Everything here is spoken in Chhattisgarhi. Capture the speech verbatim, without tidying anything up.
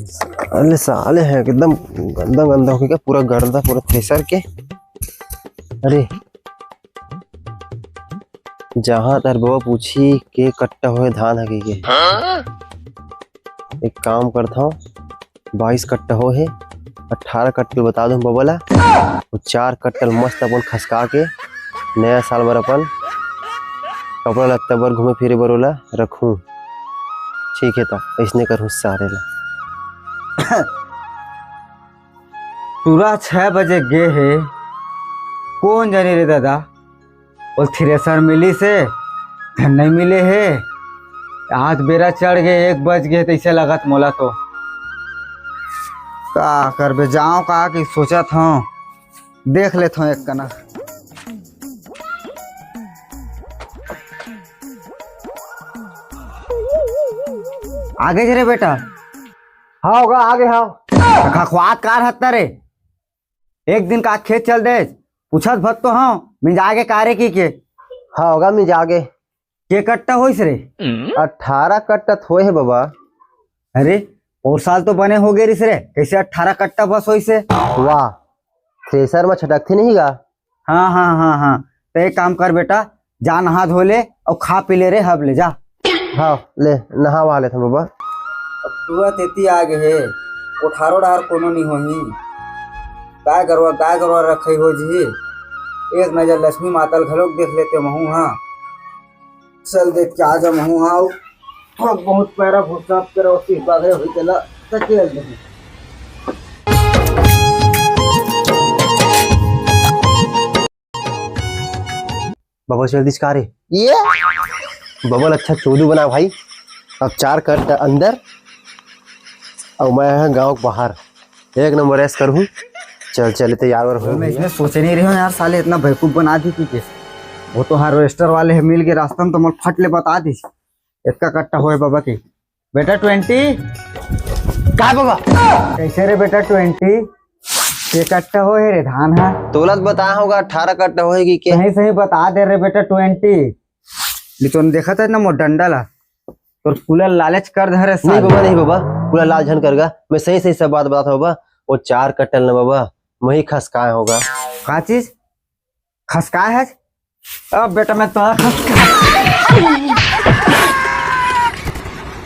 अरे साले है एकदम गंदा गंदा होके क्या पूरा गर्दा पूरा थ्रेसर के। अरे जहाँ तार बबा पूछी के कट्टा होए धान हके के। एक काम करता हूँ, बाईस कट्टा हो हे, अट्ठारह कट्टा बता दो बबा ला, वो चार कट्टा मस्त अपन खसका के नया साल बर अपन कपड़ा लत्ता बर घूमे फिरे बर ओला रखूँ। ठीक है, तो ऐसने करूँ सारे ला। टूरा छह बजे गे हे, कौन जाने रे दादा, वो थ्रेसर मिली से धन नहीं मिले हे। आज बेरा चढ़ गए, एक बज गए, तैसे लगत मोला तो। का करबे, जाओ का कि सोचत हूँ, देख लेत हूँ एक कना। आगे रे बेटा। हाँ होगा, आगे हाँ। खखवात कार हत्ता रे। एक दिन का खेत चल दे, पूछत भत तो हाँ, मिंजा गे कारे की के। हाँ होगा, मिंजा गे। के कट्टा होइस रे? अट्ठारह कट्टा थोए हे बबा। अरे, और साल तो बने हो गे रिस रे, कैसे अट्ठारह कट्टा बस होइस हे? वाह, थ्रेसर में छटकथे नहीं गा। हाँ हाँ हाँ हाँ, तो एक काम कर बेटा, जा नहा धो ले और खा पी ले रे, हब ले जा। हाँ ले, नहा वहा लेथन बबा। अब टूरा तेती आ गे हे, कोठारो डार कोनो नहीं होही। गाय गरवा, गाय गरवा रखई हो जी। एक नजर लक्ष्मी माता ल घलोक देख लेते महू हाँ। चल देख के आ जा महू हाँ। थोड़ा बहुत पैरा भूसा करो, सिर बागरे होई तेला तकेल दे। बबा चल दिस का रे? ये? बबल अच्छा चोदू बना भाई। अब चार कट्टा अंदर और मैं है गांव के बाहर। एक नंबर ऐश करूँ। चल चल, इतने यार वर हो मैं इसमें सोचे नहीं रही हूँ यार, साले इतना बेवकूफ बना दी कि के। वो तो हार्वेस्टर वाले है, मिल के रास्ता में तो मल फट ले बता दी। इतना कट्टा होए बाबा की। बेटा ट्वेंटी। का बाबा? कैसे रे बेटा ट्वेंटी? के कट्टा हो हे रे धान हा? तोला तो बताया होगा अठारह कट्टा होएगी के। सही सही बता दे रे बेटा ट्वेंटी। ले तोन देखत है ना मोर डंडा ला, तोर पूरा लालच कर धरे नहीं साले। बाबा, नहीं बाबा, पूरा लाल झन करगा। मैं सही सही सब बात बताता हूँ बाबा। वो चार कट्टा ना बाबा, मैं ही खसकाए होगा। का चीज? खसकाए है? अब बेटा मैं तो खसका